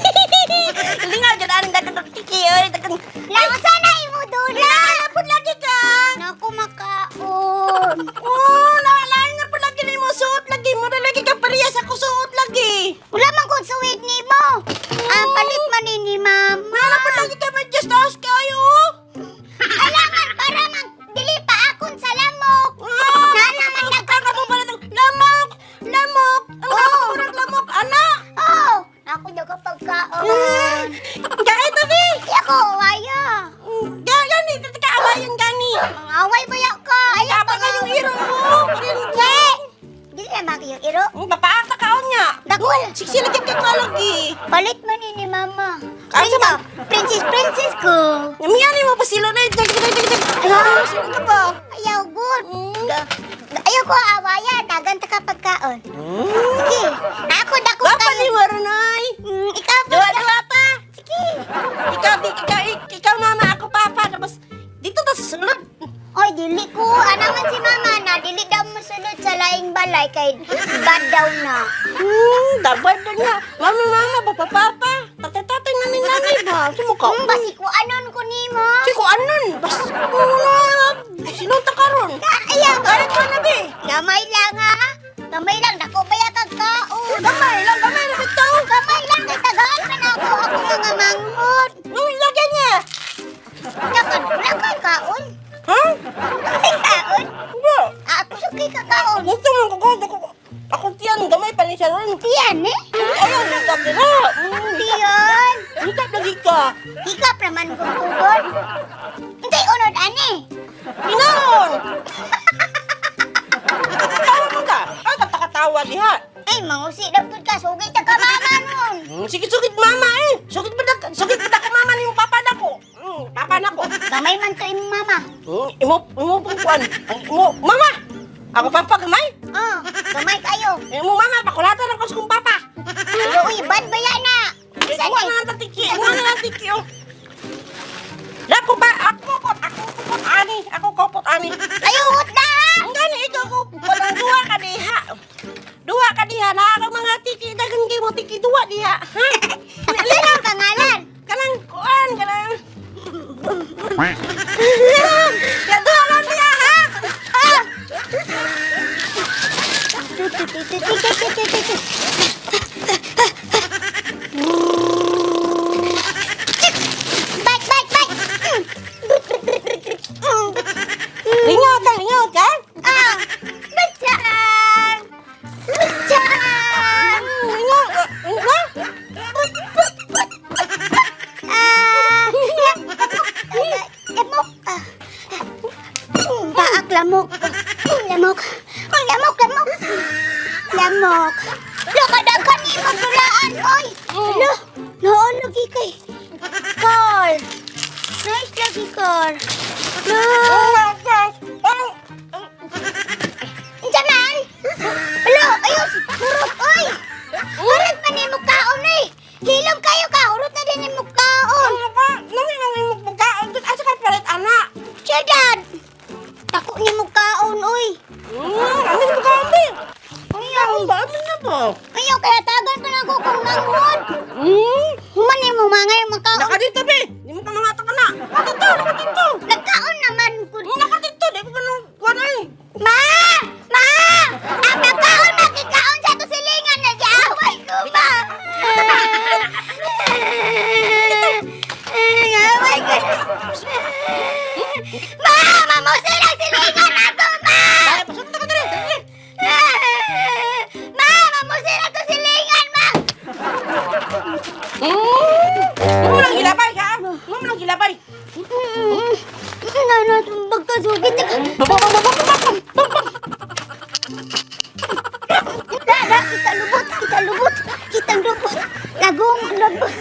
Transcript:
Lingaw dyan aning dagang tiki oy, dagang. Lausa na imo dula. Napod lagi ka. Naku makaon. Oh, lain na pud lagi nimo suot lagi mo na lagi ka parehas ako suot lagi. Wala man kong suwit nimo. Ang palit man ni mama. Wala na pud lagi ka medyas taas kayo. Alangan para man dili pa akon sa lamok. Ah, Na naman ka mo pala ng lamok, lamok. Ang Oh. lamok, lamok, anak. Oh, ako daw pagkaon. Kaya tabi. Di ako awaya. Gani, kaawayan gani. Mga away ba ya ka? Ayaw Apa pa ka yung iro mo? Ye! Dili na maki yung iro. Papaata kaon niya. Dagol. Siksi lagi kay lagi. Palit man ni mama. Asa man? Princess, princess ko. Ngamiyan mo pa sila na. Dag dag dag dag. Ay, sila ka ba? Ayaw, good. Ayaw ko awaya. Dagan ta ka pagkaon. Sige. Ako dako Gapa kayo. ni mo ronay. Ikaw pa. Duwa duwa pa. Sige. Ikaw di ikaw ikaw mama, ako papa, tapos dito ta sa sulod. Oy, dili ko. Ana man si mama na. Dili daw mosulod sa laing balay kay bad daw na. Dabad na nga. Mama, mama, papa, papa. Tatay, tatay, nanay, nanay ba? Sumuka. Basi ko anon ko nimo. Siko anon. Bas, una, sinunta karon. Ayaw. Galit ka na, be. Gamay lang ha. Gamay lang. Dako ba yakag kaon? Gamay lang, gamay lang ito. Gamay lang. Kay tagaan man ako. Ako mga manghod. Nung lagyan niya. Nakad, wala kay kaon. Ha? Wala kay kaon. Ba? Ako sukay ka kaon. Gusto mo ko ko ako tiyan gamay pa ni siya ron. Tiyan eh. Ayaw, hikap nila. Tiyan. Hikap lagi ka. Hikap naman kong tugod. Hindi, unod ani. Pinaon. Tawa mo ka. Ay, katakatawa diha. Ay, mangusi na pud ka. Sugay ta ka mama nun. Sige, sugid mama eh. Sugid ba na, sugid ba na ko mama ni papa na ko. Papa na ko. Gamay man to imong mama. Imo, imo pong kuan. Ang imo, mama. Ako papa gamay. Oh, gamay kayo. Imo mama, pakulatan ako sa kong papa. Pero uy, bad ba yan na? Eh, Saan kuha eh? na lang tatiki. Kuha na lang tiki, oh. Dako ba? Ako kot, ako kopot ani. Ako kopot ani. Ayaw, hot na! Ang gani ikaw ko walang duha ka diha. Duha ka diha na ako mga tiki dagan kay mo tiki duha diha. Ha? Ano ang pangalan? Kanang kuan kanang. Ya duha lang diha ha. Ah! Bike, bike, bike! Lingaw ka, lingaw ka. Ah! Butchang! Butchang! Lingaw, lingaw. Ah! Lamok! Ah. Paak, lamok! Lamok! Lamok, lamok! Lamok! Lakadagan ni magdulaan! Oy! Hala! Noon lagi kay... Car! Nice lagi car! No! Unsa man? Hala! Ayos! Hurot! Oy! Hurot man ni kaon eh! Hilom kayo ka! Hurot na din ni kaon! Ano ka? Nami nang imong pagkaon. Asa ka palit ana? Syudad! Tako ni mo kaon, oy! Ano yung pagkaon be? Ayaw! Ang ba na ba? Ayaw, kaya tagan pa na ako kung manghod! Human ni mo mga yung makaon. Nakadito be. Di mo ka mangata ka na. Nakadito, nakadito. Nagkaon naman ko. Nakadito, di ko ka nang kuan ay. Ma! Ma! Ang nagkaon, makikaon sa to silingan. Nag-aaway ko ba? Nag-aaway ko. Ma! Mamusin ang silingan ako, ma! Dai, pasok ta ka dere. Dere. Ma! Mamusin ang to silingan, ma! Mo lang gilabay ka. Mo lang gilabay. Na, bagkasugit ka. Da, da, kita lubot, kita lubot, kita lubot. Lagong, lubot.